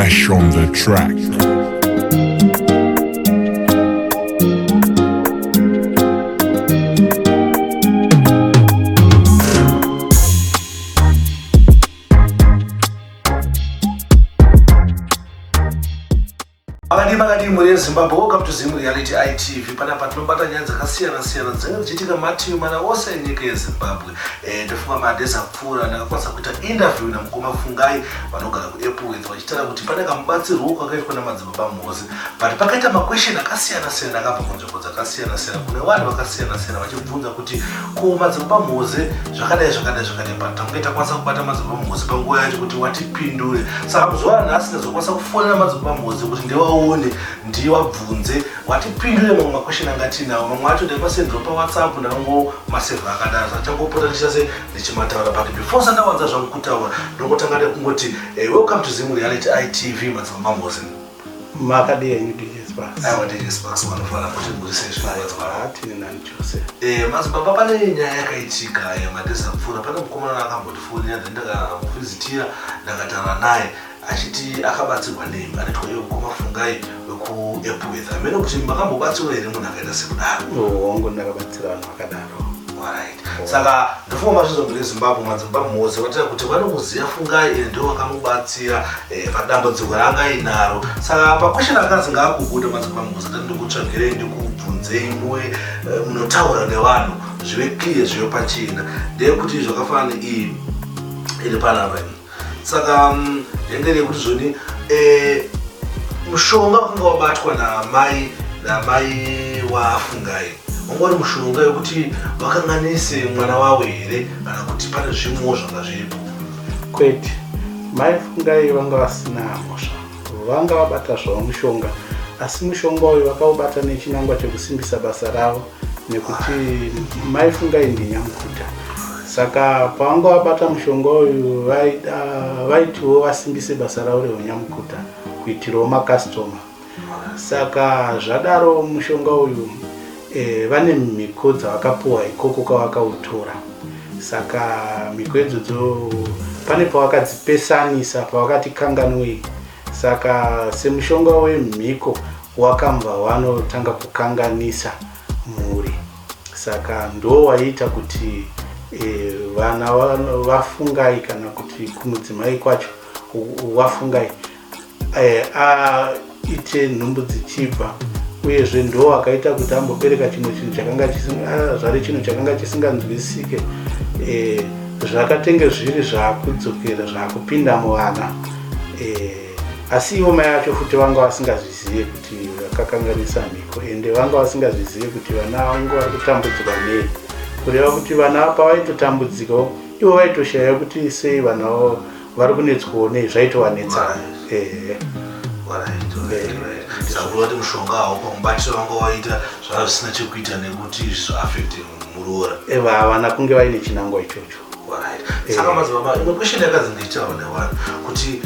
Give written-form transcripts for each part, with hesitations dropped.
Fresh on the track. Makadii makadii mhuri yeZimbabwe, welcome to Zim Reality ITV. Panapa tinobata nyaya dzakasiyana siyana dzinenge dzichiitika mativi mana ose enyika yeZimbabwe. Eh, ndofunga madays apfuura ndakakwanisa kuita interview namukoma Fungai vanogara kuEpworth vachitaura kuti pane kamubatsirwo kakaitwa namadzibaba Mhozi, but pakaita maquestion akasiyana siyana akabva kunzvimbo dzakasiyana siyana kune vanhu vakasiyana siyana vachibvunza kuti ko madzibaba Mhozi zvakadai zvakadai zvakadai, but tange takwanisa kubata madzibaba Mhozi panguva yacho kuti watipindure. Saka muzuva ranhasi ndazokwanisa kufonera madzibaba Mhozi kuti ndivaone ndivabvunze watipindure mamwe maquestion anga tiinawo. Mamwe acho ndaimasendero paWhatsApp, ndakangomasevha akadaro, saka changopota ndichita se ndichimataura. But before sandawanza zvangu kutaura, ndongotanga nekungoti welcome to Zim Reality ITV, madzibaba Mhozi. Makadii henyu DJ Sparks? Aiwa, DJ Sparks vanofanira kuti murise zvinhu. Tine nani chose. Madzibaba, pane nyaya yakaitika madays apfuura. Pane mukomana akambotifonera, then ndakamuvhizitira, ndakataura naye achiti akabatsirwa nemi, anoitwa iye mukoma Fungai wekuEpworth. Hamene kuti makambobatsirwa here munhu akaita sekudaro? Hongu, ndakabatsira vanhu vakadaro. Alright. Saka ndofunga mazvizwa mune Zimbabwe, madzibaba Mhozi vatira kuti vanomuziva Fungai ende ndo vakamubatsira padambudziko raanga ainaro. Saka paquestion akanzi ngaakubuda madzibaba Mhozi, ati ndikutsvagirei ndikubvunzei muve munotaura nevanhu zvive clear, zvive pachena, ndeyekuti zvakafanana neiyi iri panapa iyi. Saka yanga iri yekuti zvoni mushonga wakanga wabatwa namai waFungai wanga uri mushonga wekuti vakanganise mwana wavo here, kana kuti pane zvimwewo zvanga zviripo? Kwete, mai Fungai vanga vasina mhosva. Vanga vabata zvavo mushonga, asi mushonga uyu vakaubata nechinangwa chekusimbisa basa ravo, nekuti mai Fungai ndinyamukuta. Saka pavanga vabata mushonga uyu, vaitiwo vasimbise basa ravo reunyamukuta kuitirawo makastoma. Saka zvadaro, mushonga uyu vane mhiko dzavakapuwa ikoko kwavakautora. Saka mhiko idzodzo pane pavakadzipesanisa, pavakati kanganwei. Saka semushonga wemhiko wakambva wanotanga kukanganisa mhuri, saka ndo waiita kuti vana vaFungai, kana kuti kumudzimai kwacho waFungai, aite nhumbu dzichibva. Uyezve ndo akaita kuti ambobereka chimwe chinhu chakanga azvare chinhu chakanga chisinganzwisike, zvakatenge zviri zvakudzokera zvakupinda muvana. Asi ivo mai acho futi vanga vasingazvizive kuti vakakanganisa mhiko, ende vanga vasingazvizive kuti vana vangu vari kutambudzwa nei. Kureva kuti vana pavaitotambudzikawo, ivo vaitoshaya kuti sei vana vavo vari kunetswawo nei, zvaitovanetsa. Ehe. Saka kureva kuti mushonga hawo pamubatiro vanga waita zvava zvisina chekuita nekuti zvizoaffecte muroora? Havana kunge vaine chinangwa ichocho. Alright. Saka madzibaba, imwe question yakanzi ndiitaura nevanhu kuti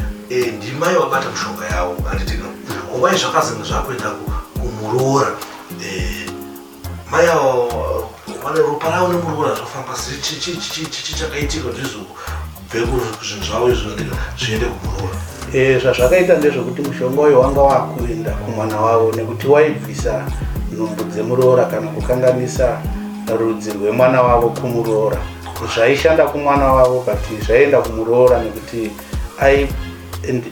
ndimai vabata mushonga yavo, handitika nguva zvakazenge zvakuenda kumuroora, mai avo vane ropa ravo nemuroora zvafamba sei? Chichi chakaitika kuti zvizobve kuzvinhu zvavo izvo zviende kumuroora? Zvazvakaita ndezvekuti mushonga uyu wanga wakuenda kumwana wavo, nekuti waibvisa nhumbu dzemuroora kana kukanganisa rudzi rwemwana wavo kumuroora. Zvaishanda kumwana wavo, but zvaienda kumuroora nekuti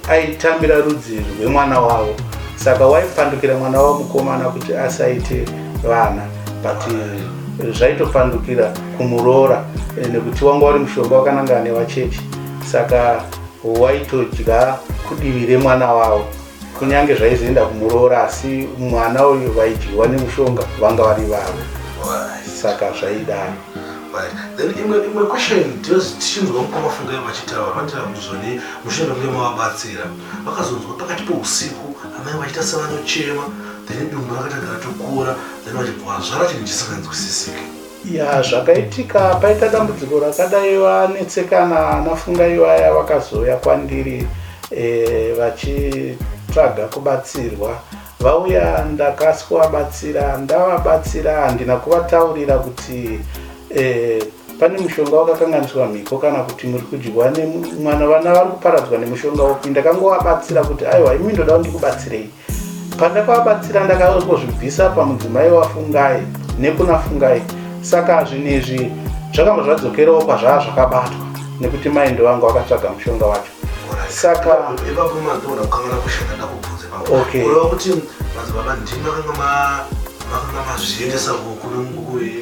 aitambira rudzi rwemwana wavo. Saka waipandukira mwana wavo mukomana kuti asaite vana, but zvaitopandukira kumuroora, nekuti wanga uri mushonga wakanangana nevachechi. Saka waitodya kudivi remwana wavo, kunyange zvaizoenda kumuroora, asi mwana uyu vaidyiwa nemushonga vanga vari vavo. Saka zvaidaro. Right. Then imwe question, tichinzwa mukoma Fungai vachitaura, vanotaura kuti zvoni mushure mekunge mavabatsira, vakazonzwa pakati pousiku amai vachiita sevanochema, then dumbu rakatanga ratokura, then vachibva vazvara chinhu chisinganzwisisiki. Ya, zvakaitika paita dambudziko rakadai, vanetsekana naFungai vaya vakazouya kwandiri vachitsvaga kubatsirwa. Vauya, ndakaswabatsira, ndavabatsira. Handina kuvataurira kuti Pane mushonga wakakanganiswa mhiko kana kuti muri kudyiwa nemwana, vana vari kuparadzwa nemushonga upi. Ndakangovabatsira kuti aiwa, imi ndoda kuti ndikubatsirei. Pandakavabatsira ndakangozvibvisa pamudzimai waFungai nekuna Fungai. Saka zvinhu izvi zvakanga zvadzokerawo kwazvaa zvakabatwa nekuti mai ndovanga vakatsvaga mushonga wacho. Saka ipapo mandoda kukangana kushanda ndakubvunza ipapo. Okay. Kureva kuti madzibaba ndimi makanga makanga mazviendesa kune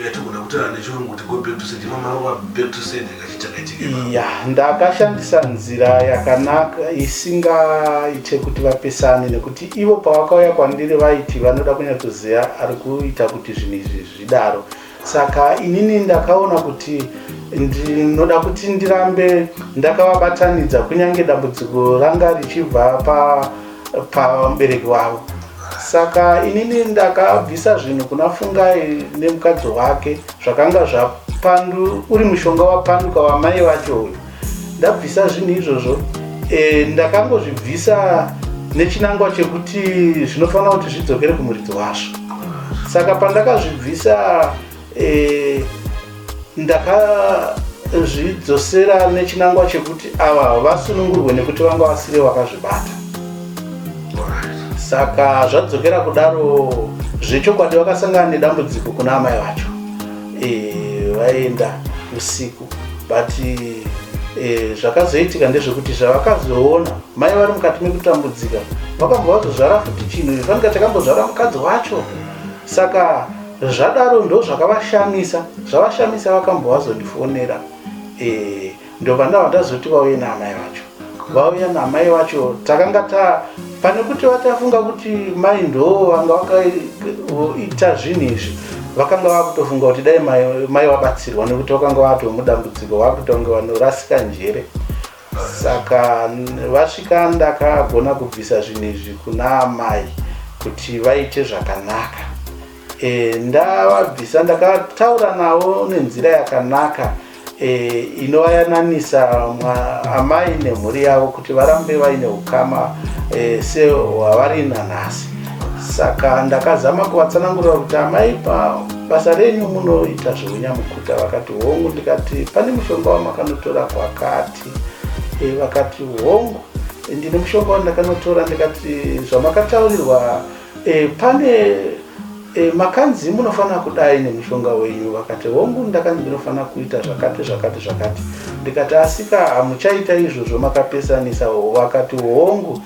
yatigona kutaura nechirungu kuti go back to send, ima marova back to send ikachitanga. Ya, ndakashandisa nzira yakanaka isingaite kuti vapesane, nekuti ivo pavakauya kwandiri vaiti vanoda kunyatsoziva ari kuita kuti zvinhu izvi zvidaro. Saka inini ndakaona kuti ndinoda kuti ndirambe ndakavabatanidza kunyange dambudziko ranga richibva pamubereki wavo. Saka inini ndakabvisa zvinhu kuna Fungai nemukadzi wake zvakanga zvapandu uri mushonga wapanduka wamai vacho uyu. Ndabvisa zvinhu izvozvo, ndakangozvibvisa nechinangwa chekuti zvinofanira kuti zvidzokere kumuridzi wazvo. Saka pandakazvibvisa, ndakazvidzosera nechinangwa chekuti ava vasunungurwe nekuti vanga vasiri vakazvibata. Saka zvadzokera kudaro, zvechokwadi vakasangana nedambudziko kuna amai vacho. Vaenda usiku, but zvakazoitika ndezvekuti zvavakazoona mai vari mukati mekutambudzika, vakambva vazozvara futi chinhu fanika chakambozvara mukadzi wacho. Saka zvadaro ndo zvakavashamisa. Zvavashamisa, vakambva vazondifonera. Ndobva ndabva ndazoti vauye naamai vacho. Vauya namai vacho, takanga ta pane kuti vatafunga kuti mai ndo vanga vakaita zvinhu izvi, vakanga vakutofunga kuti dai mai vabatsirwa nekuti vakanga vatomudambudziko, vakutonge vanorasika njere. Saka vasvika, ndakagona kubvisa zvinhu izvi kuna amai kuti vaite zvakanaka. Ndavabvisa, ndakataura navo nenzira yakanaka inovayananisa amai nemhuri yavo kuti varambe vaine ukama sehwavari nanhasi. Saka ndakazama kuvatsanangurira kuti amai, basa renyu munoita zveunyamukuta. Vakati hongu. Ndikati pane mushonga wamakanotora kwakati. Vakati hongu, ndine mushonga wandakanotora. Ndikati zvamakataurirwa, pane makanzi munofanira kudai nemushonga wenyu. Vakati hongu, ndakanzi ndinofanira kuita zvakati zvakati zvakati. Ndikati asika hamuchaita izvozvo, makapesanisa. Vakati hongu.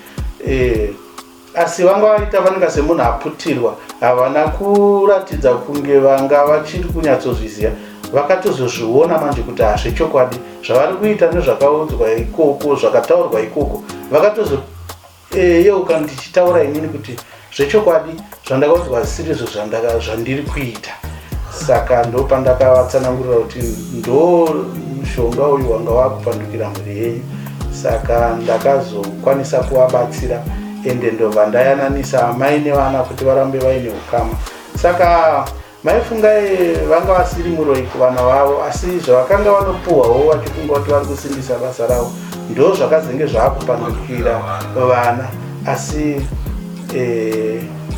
Asi vanga vaita vanenge semunhu aputirwa, havana kuratidza kunge vanga vachiri kunyatsozviziva. Vakatozozviona manje kuti hazvechokwadi zvavari kuita nezvakaudzwa ikoko, zvakataurwa ikoko. Vakatozoyeuka ndichitaura inini kuti zvechokwadi zvandakaudzwa zisirizvo zvandiri kuita. Saka ndo pandakavatsanangurira kuti ndo mushonga uyu wanga wakupandukira mhuri yenyu. Saka ndakazokwanisa kuvabatsira, ende ndobva ndayananisa amai nevana kuti varambe vaine ukama. Saka maifungai vanga vasiri muroyi kuvana vavo, asi zvavakanga vanopuhwawo vachifunga kuti vari kusimbisa basa ravo ndo zvakazenge zvaakupandukira vana. Asi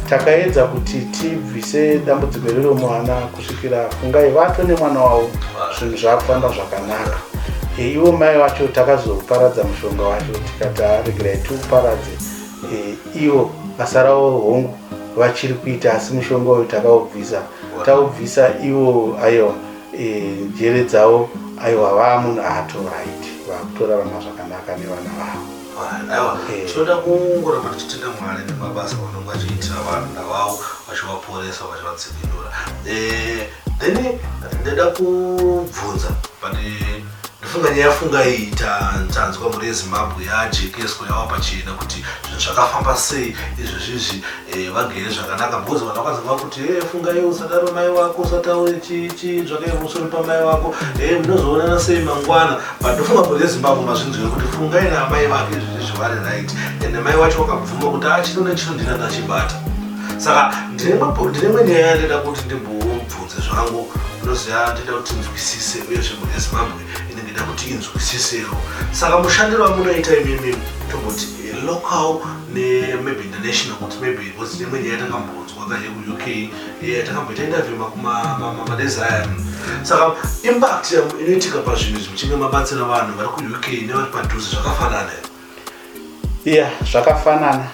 takaedza kuti tibvise dambudziko iroro mwana kusvikira Fungai vato nemwana wavo, zvinhu zvakufamba zvakanaka. Ivo mai vacho takazoparadza mushonga wacho, tikati aregerai tiuparadze. Ivo basa ravo hongu vachiri kuita, asi mushonga uyu takaubvisa. Taubvisa, ivo aiwa, njere dzavo aiwa, vaamunhu ato right, vakutorarama zvakanaka nevana vavo. Aiwa, tinoda kungoramba tichitenda Mwari nemabasa vanonge vachiitira vanhu vavo, vachivaporesa, vachivadzikinura. Then ndada kubvunza, but ndifunga nyaya yafunga iyi tanzwa mhuri yeZimbabwe yajekeswa, yava pachena kuti zvinhu zvakafamba sei. Izvozvizvi vagere zvakanaka, because vanhu vakazova kuti e Fungai, usadaro mai wako, usataure chichi zvakaipa musoro pamai wako, e munozoonana sei mangwana? But ndofunga mhuri yeZimbabwe mazvinzwira kuti Fungai naamai vake izvozvizvi vari right, ende mai wacho vakabvuma kuti a chino nechino ndina ndachibata. Saka ndine imwe nyaya yandida kuti ndimbo ndikubvunze zvangu. Unoziva, ndida kuti nzwisise, uyezve mhuri yeZimbabwe inenge ida kuti inzwisisewo. Saka mushandiro wamunoita imimi, tomboti local nemaybe international, kuti maybe because imwe nyaya takambonzwa ka yekuUK, takamboita interview madays aya. Saka impact inoitika pazvinhu izvi muchinge mabatsira vanhu vari kuUK nevari padhuze zvakafanana here? Iya, zvakafanana.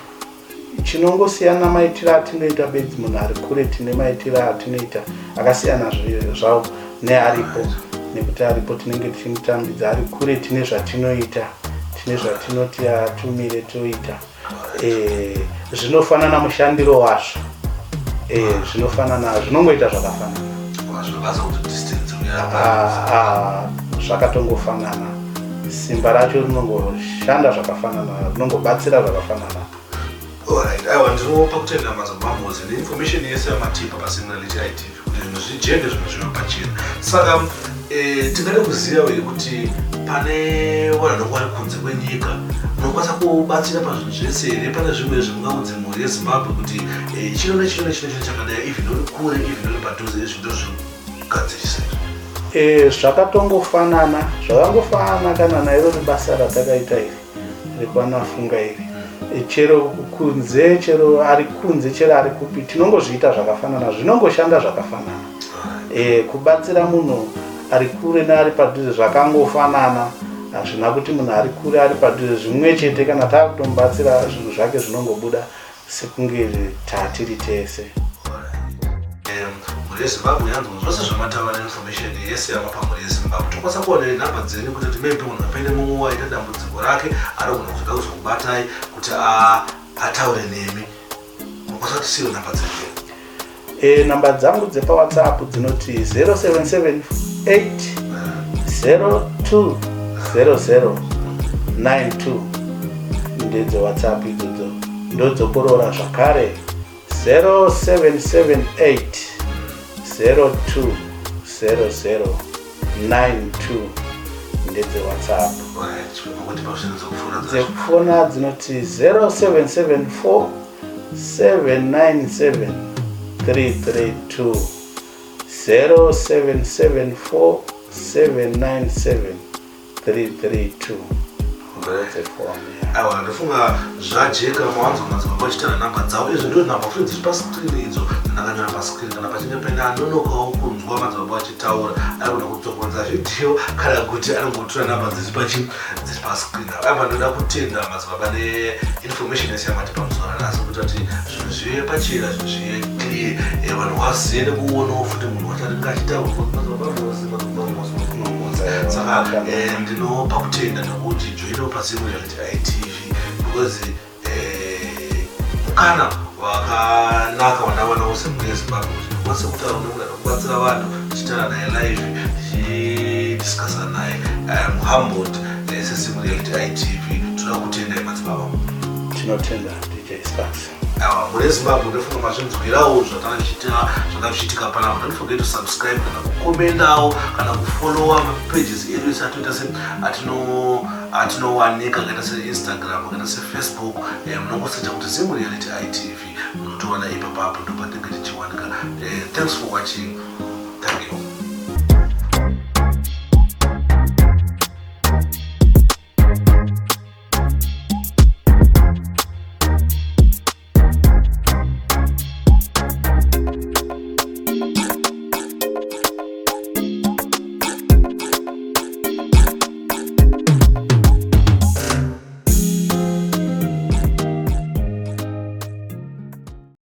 Chinongosiyana maitiro atinoita bedzi. Munhu ari kure tine maitiro atinoita akasiyana zvawo nearipo, nekuti aripo tinenge tichimutambidza. Ari kure tine zvatinoita, tine zvatinoti atumire toita. Zvinofanana mushandiro wazvo, zvinofanana, zvinongoita zvakafanana. Zvinobasa kuti distance. Ah, ah, zvakatongofanana. Simba racho rinongoshanda zvakafanana, rinongobatsira zvakafanana. Alright, aiwa, ndinopa kutenda madzibaba Mhozi neinformation yese yamatipa paZim Reality ITV kuti zvinhu zvijeke, zvinhu zvive pachena. Saka tingade kuziva here kuti pane vanhu vanenge vari kunze kwenyika, munokwanisa kubatsira pazvinhu zvese here? Pane zvimwe zvemungaudze mhuri yeZimbabwe kuti chino nechino nechino chino chakadai, even uri kure, even uri padhuze, izvi ndo zvigadzirisa izvi? Zvakatongofanana, zvakangofanana kana nairo basa ratakaita iri rekwanafunga iri. Chero kunze, chero ari kunze, chero ari kupi, tinongozviita zvakafanana, zvinongoshanda zvakafanana. Kubatsira munhu ari kure neari padhuze zvakangofanana. Hazvina kuti munhu ari kure, ari padhuze, zvimwe chete. Kana taakutomubatsira, zvinhu zvake zvinongobuda sekunge tatiri tese. Mhuri yeZimbabwe yanzwa zvose zvamataura neinformation yese yamapa mhuri yeZimbabwe. Tokwanisa kuwana nhamba dzenyu kuti maybe munhu apaine mumwe waita dambudziko rake, anogona kuzoda kuzokubatai kuti ataure nemi, munokwanisa kutisiira nhamba dzenyu? Namba dzangu dzepaWhatsApp dzinoti 0778 0200 92, ndedzeWhatsApp idzodzo. Ndodzokorora zvakare, 0778 0200 92, ndedzeWhatsApp. Kuti pazvinhu dzekufona dzacho? Dzekufona dzinoti 0774 797 332, 0774 797 332, ndodzefoni. Aiwa, ndofunga zvajeka. Mawanzo madzibaba vachitaura nhamba dzavo izvo, ndo nhamba futi dziri pascreen idzo dzandakanyora pascreen. Kana pachinge paine anonokawo kunzwa madzibaba vachitaura, arikuda kudzokorodza vhidhiyo kana kuti anongotora nhamba dziri pachi dziri pascreen. Aiwa, ndoda kutenda madzibaba neinformation yese yamati pamusoro nhasi, kuita kuti zvinhu zvive pachena, zvinhu zvive clear, vanhu vazive nekuonawo futi munhu wacho anenge achitaura, madzibaba Mhozi, madzibaba Mhozi, madzibaba Mhozi. Saka ndinopa kutenda nekuti joinawo paZim Reality ITV, because mukana wakanaka wandawanawo semhuri yeZimbabwe kuti ndikwanise kutaura nemunhu anokubatsira vanhu, tichitaura naye live, tichidiscussa naye. I am humbled. SeZim Reality ITV toda kutendai, madzibaba. Tinotenda, DJ Sparks. Aiwa, mhuri yeZimbabwe, ndofunga mazvinzwirawo zvanga zvichiitika panapa. Don't forget to subscribe kana kucommendawo kana kufollowa mapages edu ese atoita se atinowanika, akaita seInstagram, akaita seFacebook. Munongosecha kuti Zim Reality ITV, munotowana ipapapo, ndo patinenge tichiwanika. Thanks for watching.